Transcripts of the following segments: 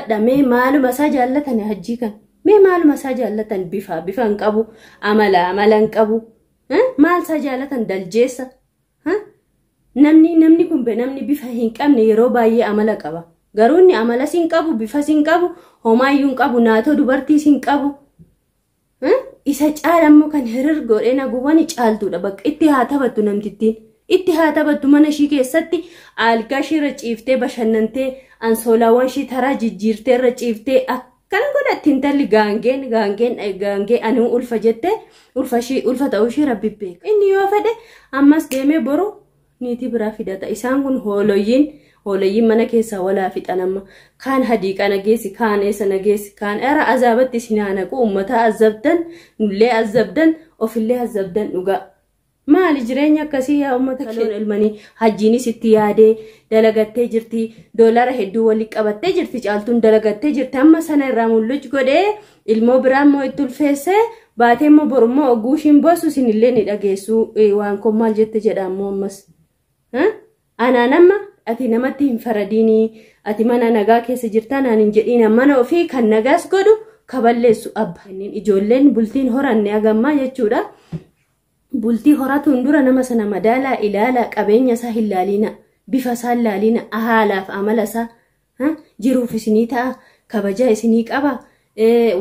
jaalladha. Mee maaluma isaa jaallatan Hajjii kan? Mee maaluma isaa jaallatan? Bifa bifa hin qabu, amala amala hin qabu. Maal isaa jaallatan daljeessa? Namni kun namni bifa hin qabne yeroo baay'ee amala qaba. Garuu inni amalas hin qabu, bifas hin qabu, homaayyuu hin qabu, naatoo dubartiis hin qabu. Isa caala immoo kan hirir godhee na gubani Caaltuudha. Bakka itti haa taphattu namtittiin. Itti haa taphattu mana ishii keessatti algaa ishii irra ciiftee bashannantee ansoolaawwan ishii taraa jijjiirtee irra ciiftee akkana godhatti intalli gaangeen gaangeen gaangee anuu ulfa jettee ulfa ishii ulfa ta'uu ishii rabbi beeka. Inni yoo fedhe ammas deemee boru niitii biraa fidata. Isaan kun hoololyiin hoololyiin mana keessaa walaa fixan amma. Kaan hadiiqa nageessi, kaan eessa nageessi, kaan era azaabatti isin haa naqu. Uummata azabdan, nullee azabdan, ofillee azabdan dhugaa. Maali jireenya akkasii yaa uummata keenya? Ilmanii Hajjiinis itti yaadee dalagattee jirti. Doolara hedduu walitti qabattee jirti. Caaltuun dalagattee jirti. Amma sana irraa mul'uch godhee ilmoo biraa immoo itti ulfeessee baatee immoo borummoo oguu ishiin boosu isinillee ni dhageessu. Waan kun maal jette jedha ammoo ammas. Anaan amma ati namatti hin faradiinii, ati mana nagaa keessa jirtaa naan hin jedhiina. Mana ofii kan nagaas godhu kaballeessu abba. Ijoolleen bultiin horanne hagammaa jechuudha. Bultii horatuun dura nama sana madaalaa ilaalaa, qabeenya isaa hin laalina, bifa isaa hin laalina, haalaaf amala isaa jiruuf isinii ta'a, kabajaa isinii qaba,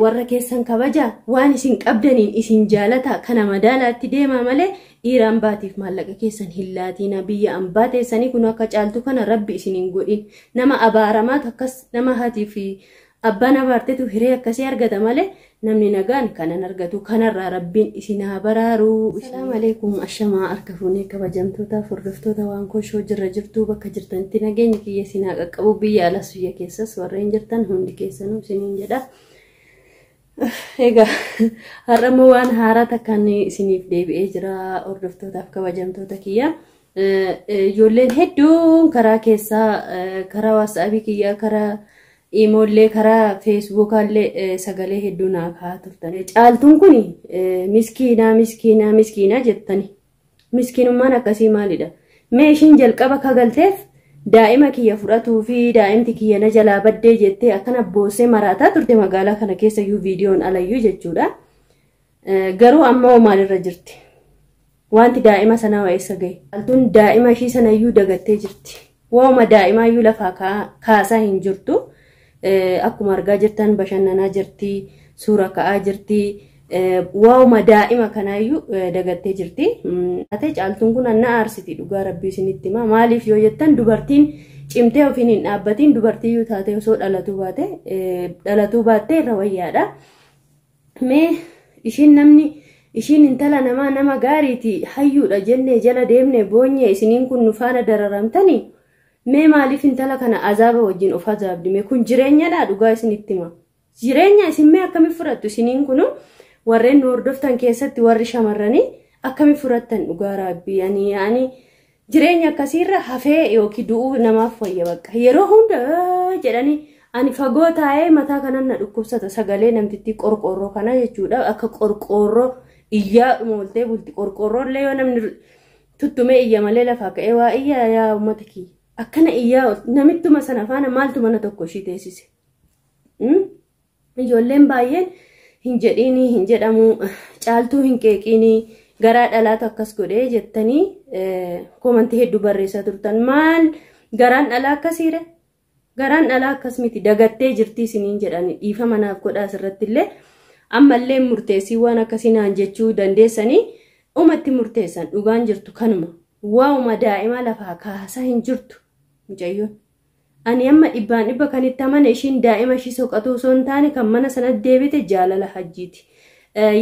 warra keessan kabaja, waan isin qabdaniin isin jaalata, kana madaalaatti deemaa malee dhiira ambaatiif maallaqa keessan hin laatina. Biyya ambaa teessanii kun akka Caaltu kana rabbi isin hin godhin. Nama abaaramaatu akkas nama haatii fi abbaan abaartetu hiree akkasii argata malee namni nagaan kanan argatu. Kanarraa rabbiin isin haa baraaru. Salaamu alaikum, ashamaa harka fuunee kabajamtoota hordoftoota waan koshoo jirra jirtu, bakka jirtanitti nageenya kiyya isin haa qaqqabu, biyya alas biyya keessas warreen jirtan hundi keessanuu isiniin jedha. Egaa har'a immoo waan haaraa takkaan isiniif deebi'ee jira hordoftootaaf kabajamtoota kiyya. Ijoolleen hedduun karaa keessaa, karaa WhatsAppii kiyyaa, karaa Imoollee, karaa Feesbuukaallee sagalee hedduu naa kaa'aa turtan. Caaltuun kun miskiinaa miskiinaa miskiinaa jettani. Miskiinummaan akkasii maalidha? Mee ishiin jalqaba kagalteef daa'ima kiyya fudhatuu fi daa'imti kiyya na jalaa baddee jettee akkana boossee maraataa turte magaalaa kana keessa iyyuu viidiyoon alayyuu jechuudha. Garuu ammoo maalirra jirti? Wanti daa'ima sanaa eessa gahe? Caaltuun daa'ima ishii sanayyuu dagattee jirti. Waanuma daa'imaayyuu lafaa kaasaa hin jirtu. Akkuma argaa jirtan bashannanaa jirti, suura ka'aa jirti. Waanuma daa'ima kanaayyuu dagattee jirti. Ate Caaltuun kun anna aarsiti dhugaa rabbii isinitti hima. Maaliif yoo jettan dubartiin cimtee ofiin hin dhaabbatiin dubartiiyyuu taate osoo dhalatuu baate dhalatuu baattee irra wayyaadha. Mee ishiin namni ishiin intala namaa nama gaariiti hayyuudha jennee jala deemne boonyee isiniin kun nu faana dararamtanii mee maaliif intala kana azaaba wajjin of azaabdi? Mee kun jireenyadha dhugaa isinitti hima. Jireenya isin mee akkamitti fudhattu isiniin kunu warreen nu hordoftan keessatti warri shamarranii akkamitti fudhattan dhugaa raabbii? Ani jireenya akkasiirra hafee yookiin du'uu namaaf wayya bakka. Yeroo hunda jedhanii ani fagoo taa'ee mataa kanan na dhukkubsata sagalee namtittii qorqoorroo kana jechuudha. Akka qorqoorroo iyyaa ooltee bulti. Qorqoorroollee yoo namni tuttumee iyya malee lafaa ka'ee waa iyyaa yaa uummata kiyya. Akkana iyyaa namittuma sana faana maaltu mana tokko ishii teessise? Ijoolleen baay'een hin jedhiinii hin jedhamu, Caaltuu hin qeeqiinii, garaa dhalaatu akkas godhee jettanii koomantii hedduu barreessaa turtan. Maal garaan dhalaa akkasiire? Garaan dhalaa akkas miti, dagattee jirti isiniin jedhani, dhiifama naaf godhaa asirratti illee. Ammallee murteessii waan akkasii naan jechuu dandeessanii umatti murteessan, dhugaan jirtu kanuma. Waa'uma daa'ima lafaa kaasaa hin jirtu mucayyoon. Ani amma dhibbaan dhibba kan itti amane ishiin daa'ima ishii soqatuu osoo hin taane kan mana sanatti deebite jaalala Hajjiiti.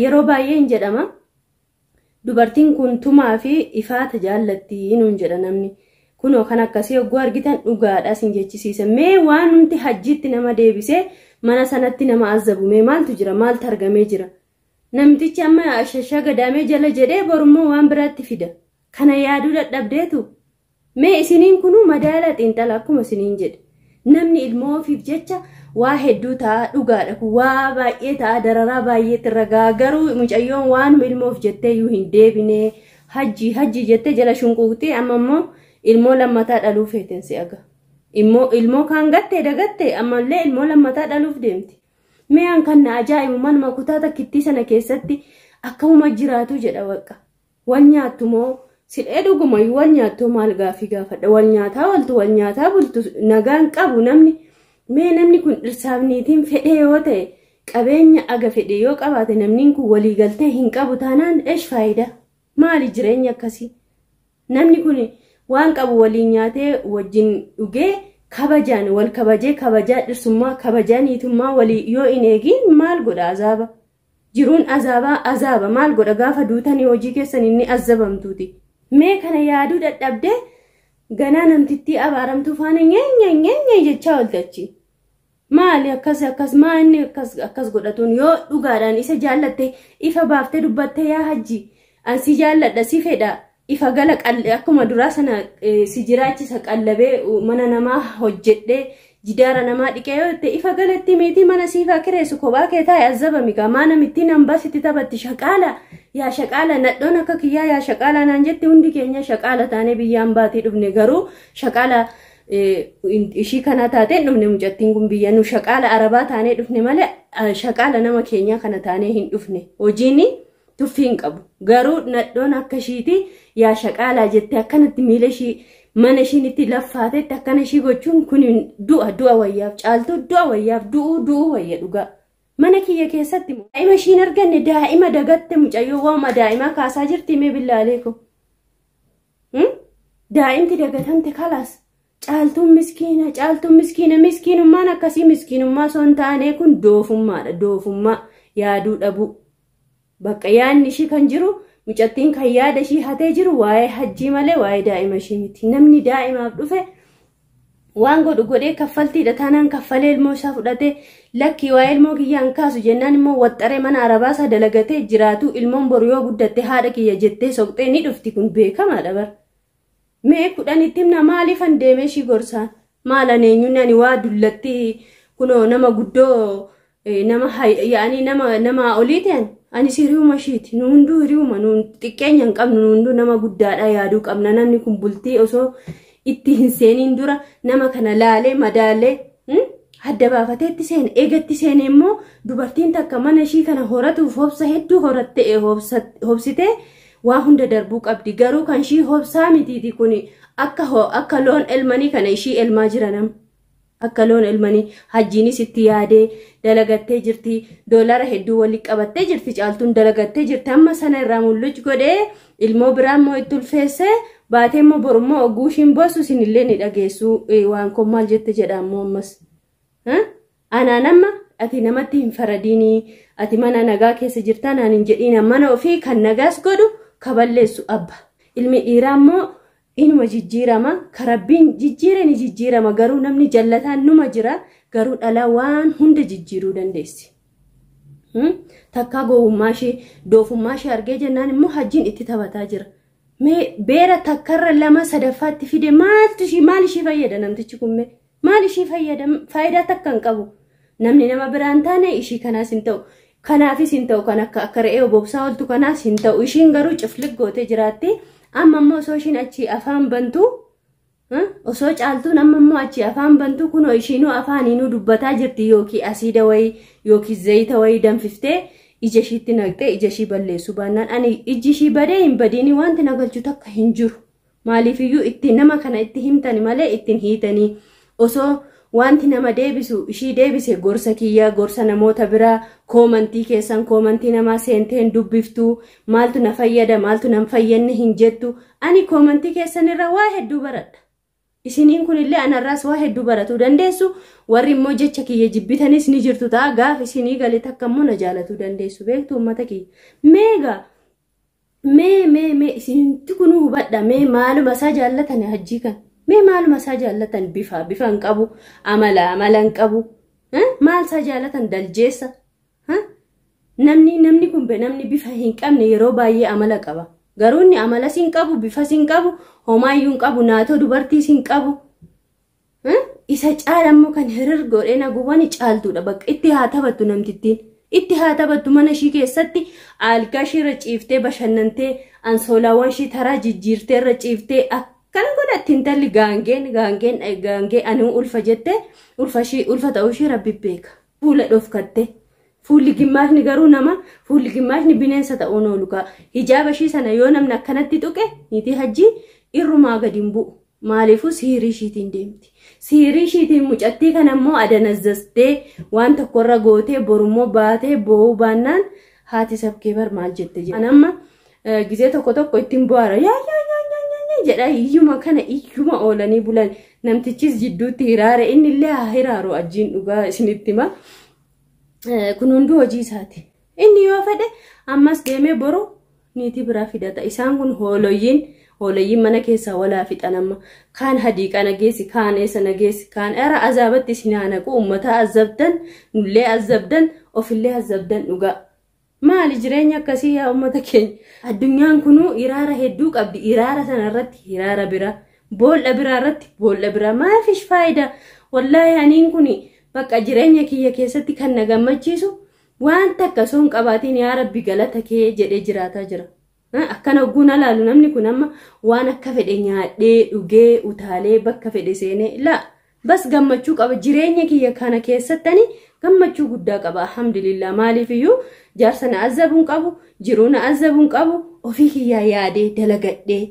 Yeroo baay'ee hin jedhama. Dubartiin kun tumaa fi ifaata jaallatti nuun jedha namni. Kunoo kan akkasii hogguu argitan dhugaadha sin jechisiisa. Mee waan nuti Hajjiitti nama deebisee mana sanatti nama azabu mee maaltu jira? Maaltu argamee jira? Namtichi amma shashaa gadaamee jala jedhee borummoo waan biraatti fida. Kana yaaduu dadhabdeetu. Mee isiniin kunuu madaala xiinxala akkuma isiniin jedhe. Namni ilmoo ofiif jecha waa hedduu ta'a dhugaadha kun, waa baay'ee ta'a, dararaa baay'eetti irra ga'a. Garuu mucayyoon waanuma ilmoof jettee iyyuu hin deebine, Hajjii Hajjii jettee jala shunquuqxee amma immoo ilmoo lammataa dhaluu feeten si aga. Immoo ilmoo kaan gattee dagatte ammallee ilmoo lammataa dhaluuf deemti. Mi'aan kan na ajaa'ibu manuma kutaa takkittii sana keessatti akkamuma jiraatu jedha waqqa. Wal nyaattu moo sidhee dhugumayyuu wal nyaattu maal gaaffii gaafadha. Wal nyaataa waltu wal nyaataa bultu nagaan qabu namni. Mee namni kun dhirsaaf niitiin fedhee yoo ta'e qabeenya aga fedhe yoo qabaate namni kun waliigaltee hin qabu taanaan eesh faayidaa? Maali jireenya akkasii? Namni kun waan qabu waliin nyaatee wajjin dhugee kabajaan wal kabajee kabajaa dhirsummaa kabajaa niitummaa walii yoo hin eegin maal godha azaaba? Jiruun azaabaa azaaba maal godha gaafa duutanii hojii keessan inni azabamtuuti. Mee kana yaaduu dadhabdee ganaa namtittii abaaramtuu faana nyeenya nyeenya jechaa oltachi. Maali akkas akkas maa inni akkas akkas godhatuun yoo dhugaadhaan isa jaallatte ifa baaftee dubbattee yaa hajji an si jaalladha si fedha ifa gala akkuma duraa sana si jiraachisa qallabee mana namaa hojjedhee jidaara namaa dhiqee yoo ta'e ifa galatti meetii mana siifaa kireessu kophaa kee taa'e azabami gaa maa namittiin hambasitti taphatti shaqaala yaa shaqaala nadhoon akka kiyyaa yaa shaqaala naan jetti hundi keenya shaqaala taanee biyyaan baatii dhufne garuu shaqaala ishii kana taatee dhufne mucattiin kun biyya nu shaqaala arabaa taanee dhufne malee shaqaala nama keenyaa kana taanee hin dhufne hojiin tuffii hin qabu garuu nadhoon akka ishiiti yaa shaqaalaa jettee akkanatti miila ishii mana ishiin itti laffaatetti akkana ishii gochuun kun du'a du'a wayyaaf caaltuu du'a wayyaaf du'uu du'uu wayya dhugaa. Mana kiyya keessatti daa'ima ishiin arganne daa'ima dagatte mucayyoo waama daa'imaa kaasaa jirti mee billaalee ko. Daa'imti dagatamte kalaas caaltuun miskiina caaltuun miskiina miskiinummaan akkasii miskiinummaa osoo hin taane kun doofummaadha doofummaa yaaduu dhabuu. Bakka yaadni ishii kan jiru mucattiin kan yaada ishii hatee jiru waa'ee hajjii malee waa'ee daa'ima ishii miti. Namni daa'imaaf dhufe waan godhu godhee kaffaltiidha taanaan kaffalee ilmoo isaa fudhatee lakkii waa'ee ilmoo kiyyaan kaasu jennaan immoo waxxaree mana arabaa isaa dalagatee jiraatu ilmoon boru yoo guddatte haadha kiyya jettee soqxee ni dhufti kun beekamaadha bara. Mee kudhanitti himna maaliifan deemee ishii gorsaan maalan eenyuun ani waa dullatti kunoo nama guddoo nama yaa'anii nama nama olii ta'an anis hiriyuma ishiiti nu hunduu hiriyuma nu xiqqeenya hin qabnu nu hunduu nama guddaadha yaaduu qabna namni kun bultii osoo itti hin seeniin dura nama kana laalee madaalee adda baafatee itti seene eegatti seene immoo dubartiin takka mana ishii kana horatuuf hobsa hedduu horattee hobsitee waa hunda darbuu qabdi garuu kan ishii hobsaa mitiiti kun akka loon elmanii kana ishii elmaa jira nama. Akka loon elmanii hajjiinis itti yaadee dalagattee jirti doolara hedduu walii qabattee jirti caaltuun dalagattee jirti amma sana irraa mul'uch godhee ilmoo biraa immoo itti ulfeessee baatee immoo borummoo oguu ishiin boosu isinillee ni dhageessu waan kun maal jette jedha ammoo ammas. Anaan amma ati namatti hin faradiinii ati mana nagaa keessa jirta naan hin jedhiin mana ofii kan nagaas godhu kaballeessu abba ilmi dhiiraa immoo inuma jijjiirama karabbiin jijjiire ni jijjiirama garuu namni jallataan numa jira garuu dhalaa waan hunda jijjiiruu dandeessi. Takkaa gowwummaa ishee doofummaa ishee argee jennaan immoo hajjiin itti taphataa jira. Mee beera takkarra lama sadaffaatti fide maaltu ishii maal ishii fayyada namtichi kun mee maal ishii fayyada faayidaa takka hin qabu. Namni nama biraan taane ishii kanaas hin ta'u. Kanaafis hin ta'u kan akka akka re'ee obobsaa ooltu kanaas hin ta'u ishiin garuu cifliq gootee jiraatti. Amma immoo osoo ishiin achi afaan bantu osoo caaltuun amma immoo achi afaan bantu kunoo ishiinuu afaaniinuu dubbataa jirti yookiin asiida wayii yookiin zayita wayii danfiftee ija ishiitti naqxee ija ishii balleessu baannaan ani ijji ishii badee hin badiini wanti na galchu takka hin jiru. Maaliifiyyuu itti nama kana itti himtani malee ittiin hiitanii osoo wanti nama deebisu ishii deebise gorsa kiyyaa gorsa namoota biraa koomantii keessan koomantii namaa seenteen dubbiftuu maaltu na fayyada maaltu na fayyadne hin jettu ani koomantii keessan irraa waa hedduu baradha. Isiniin kunillee anarraas waa hedduu baratuu dandeessu warri immoo jecha kiyya jibbitanis ni jirtu ta'a gaaf isinii galee takka immoo na jaalatuu dandeessu beektu uummata kiyya. Meegaa mee mee mee isinitti kunuu hubadha mee maaluma isaa jaallatan hajjii kan. Mee maaluma isaa jaallatan bifa bifa hin qabu amala amala hin qabu maal isaa jaallatan daljeessa namni kun namni bifa hin qabne yeroo baay'ee amala qaba garuu inni amalas hin qabu bifas hin qabu homaayyuu hin qabu naatoo dubartiis hin qabu isa caala immoo kan hirir godhee naguwwan caaltuudha bakka itti haa taphattu namtittiin itti haa taphattu mana ishii keessatti algaa ishii irra ciiftee bashannantee ansoolaawwan ishii taraa jijjiirtee irra ciiftee akka Akkana godhatti intalli gaangeen gaangeen gaangee anuu ulfa jette ulfa ishii ulfa ta'uu ishii rabbi beeka. Fuula dhofkatte. Fuulli gimmaashni garuu nama fuulli gimmaashni bineensa ta'uun oolu kaa. Hijaaba ishii sana yoo namni akkanatti tuqe niitii hajjii irrumaa gadi hin bu'u. Maaliifuu siirii ishiitiin deemti. Siirii ishiitiin mucattii kana immoo adanazzastee waan tokkorra gootee borummoo baatee boo'uu baannaan haati sabkee bar maal jette jedha. An amma gizee tokko tokko ittiin bu'aara yaa yaa yaa yaa yaa yaa jedha iyyuma kana iyyuma oolanii bulan namtichis jidduutti hiraare inni illee haa hiraaru ajjiin dhugaa isinitti hima. Kun hunduu hojii isaati. Inni yoo fedhe ammas deemee boru niitii biraa fidata. Isaan kun hooleyyiin hooleyyiin mana keessaa walaa fixan amma. Kaan hadiiqa nageessi, kaan eessa nageessi, kaan era azaabatti isin haa naqu uummata azabdan, nullee azabdan, ofillee azabdan dhugaa. Maali jireenya akkasii yaa uummata keenya? Addunyaan kunuu hiraara hedduu qabdi. Hiraara sana irratti hiraara bira, boolla biraa irratti boolla bira. Maafish faayidaa? Wallaahi aniin kuni bakka jireenya kiyya keessatti kan na gammachiisu waan takka osoo hin qabaatiin yaa rabbi galata kee jedhee jiraataa jira. Akkana ogguun alaalu namni kun amma waan akka fedhe nyaadhee dhugee utaalee bakka fedhe seenee laa bas gammachuu qaba jireenya kiyya kana keessattani gammachuu guddaa qaba alhamdulillah maaliif iyyuu jaarsa na azabuun qabu jiruu na azabuun qabu ofii kiyyaa yaadee dalagadhee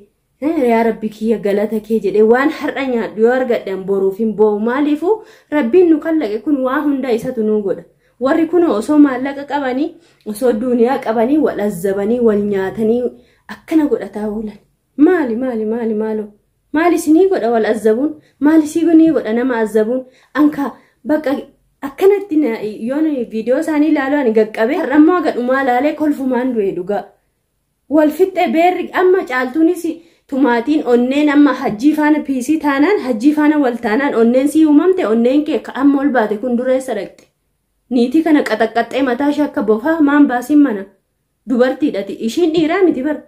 yaa rabbi kiyya galata kee jedhee waan har'a nyaadhu yoo argadhan boruuf hin boo'u maaliifuu rabbiin nu kallaqe kun waa hundaa isatu nuu godha. Warri kun osoo maallaqa qabanii osoo duuniyaa qabanii wal azzabanii wal nyaatanii akkana godhataa oolan. Maali maali maali maaloo maali isinii godha wal azzabuun maali isinii godha nama azzabuun anka bakka akkanatti yoon viidiyoo isaanii ilaaluu ani gaqqabee har'ammoo gadhumaa laalee kolfumaan du'e dhugaa. Wal fixxe beerri amma caaltuunis tumaatiin onneen amma hajjii faana piisii taanaan hajjii faana wal taanaan onneen sii uumamte onneen kee amma ol baate kun dureessa dhaqxe. Niitii kana qaxaqqaxxee mataa ishee akka bofaa maan baasiin mana dubartiidhati ishiin dhiiraa miti bara.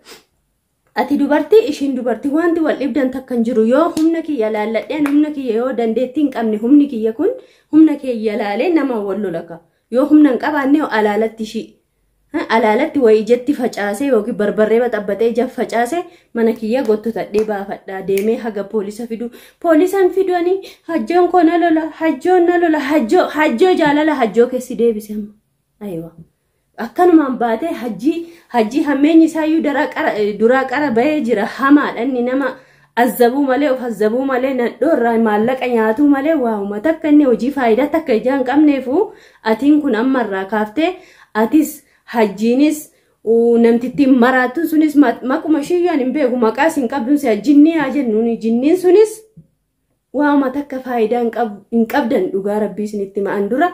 Ati dubartii ishiin dubartii wanti wal dhibdan takka hin jiru yoo humna kiyya laalladheen humna kiyya yoo dandeettii hin qabne humni kiyya kun humna kiyya laalee nama wal lolaka yoo humna hin qabaanne alaalatti ishii alaalatti wayii ijatti facaasee yookiin barbarree baxabbatee ija facaasee mana kiyya gottotadhee baafadhaa deemee haga poolisa fidu poolisan fidanii hajjoon koo na lola hajjoon na lola hajjoo hajjoo jaalala hajjoo keessi deebise amma ayiwa akkanumaan baatee hajjii hajjii hammeenyi isaayyuu duraa qara bahee jira hamaadha inni nama azzabuu malee of azzabuu malee nadhoo irraa maallaqa nyaatuu malee waa'uma takka inni hojii faayidaa takka ijaa hin qabneefu atiin kun ammarraa kaaftee atis hajjiinis namtittiin maraattuun sunis maquma ishiiyyuu ani hin beeku maqaa isin qabduun si jinni haa jennuun jinniin sunis waa'uma takka faayidaa hin qabdan dhugaa rabbii isinitti ma'an dura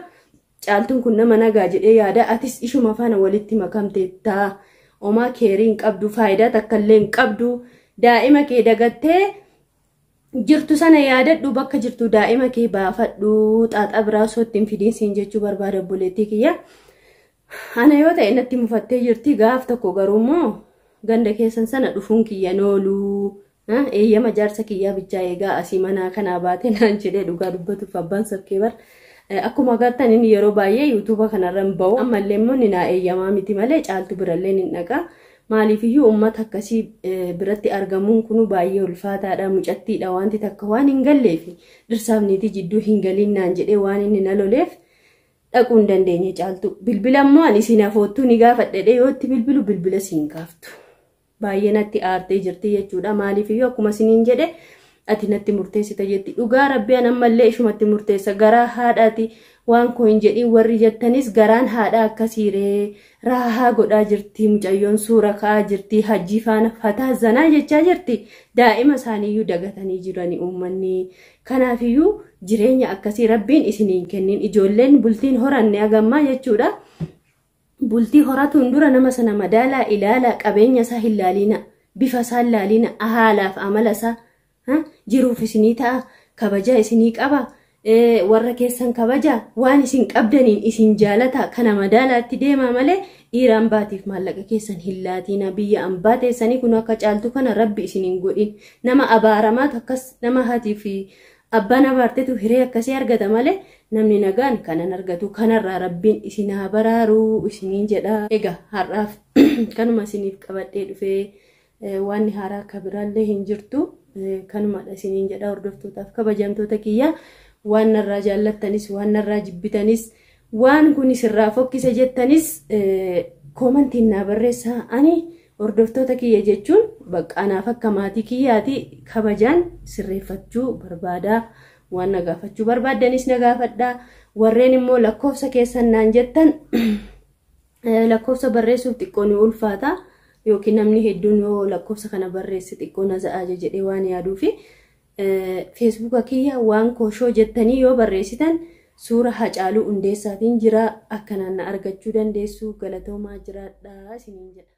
caaltuun kun nama nagaa jedhee yaada atis ishuma faana walitti makamteetta omaa keerii hin qabdu faayidaa takka illee hin qabdu daa'ima kee dagattee jirtu sana yaadadhu bakka jirtu daa'ima kee baafadhu xaaxa biraa osoo ittiin fidiin siin jechuu barbaada obboleettii kiyya. Ana yoo ta'e natti mufattee jirti gaaf tokko garuu immoo ganda keessan sana dhufuun kiyya noolu eeyyama jaarsa kiyyaa bichaa eegaa asii manaa kanaa baate naan jedhee dhugaa dubbatuuf abbaan sabkee bar akkuma agartan inni yeroo baay'ee yuutuuba kanarra hin ba'u ammallee immoo ni naa eeyyamaa miti malee caaltu birallee ni dhaqa maaliifiyyuu uummata akkasii biratti argamuun kunu baay'ee ulfaataadha mucattiidha wanti takka waan hin galleef dhirsaaf niitii jidduu hin galiin naan jedhee waan inni na loleef dhaquu hin dandeenye caaltu. Bilbila immoo ani isin afoottuu ni gaafadhe yoo itti bilbilu bilbila siin kaaftu. Baay'ee natti aartee jirti jechuudha. Maaliifiyyuu akkuma isiniin jedhe ati natti murteessita jetti. Dhugaa rabbi an ammallee ishumatti murteessa. Garaa haadhaati waan koo hin jedhiin warri jettanis garaan haadhaa akkasiiree raahaa godhaa jirti. Mucayyoon suura ka'aa jirti. Hajjii faana fataa zanaa jechaa jirti. Daa'ima isaaniiyyuu dagatanii jirani uummanni. Kanaafiyyuu jireenya akkasii rabbiin isiniin kennin ijoolleen bultiin horanne hagammaa jechuudha. Bultii horatuun dura nama sana madaalaa ilaalaa qabeenya isaa hin laalina bifa isaa hin laalina haalaaf amala isaa jiruuf isinii ta'a kabajaa isinii qaba warra keessan kabaja waan isin qabdaniin isin jaalata kana madaalaatti deemaa malee dhiira ambaatiif maallaqa keessan hin laatina biyya ambaa teessanii kun akka caaltu kana rabbi isin hin godhin nama abaaramaatu akkas nama haatii fi abbaan abaartetu hiree akkasii argata malee namni nagaan kanan argatu kanarraa rabbiin isin haa baraaruu isiniin jedha. Egaa har'aaf kanuma isiniif qabadhee dhufee waan haaraa akka biraallee hin jirtu. Kanumadha isiniin jedha hordoftootaaf kabajamtoota kiyya. Waan narraa jaallattanis waan narraa jibbitanis waan kun sirraa fokkise jettanis koomantiin naa barreessaa. Ani hordoftoota kiyya jechuun bakka anaaf akka maatii kiyyaati kabajaan sirreeffachuu barbaada. Waan na gaafachuu barbaaddanis na gaafadhaa. Warreen immoo lakkoofsa keessan naan jettan lakkoofsa barreessuuf xiqqoo ni ulfaata. Yookiin namni hedduun yoo lakkoofsa kana barreesse xiqqoo na za'aaja jedhee waan yaaduufi feesbuuka kiyya waan kooshoo jettanii yoo barreessitan suura Hacaaluu Hundeessaatiin jira. Akkanaan na argachuu dandeessu. Galatoomaa jiraadhaa isiniin jedha.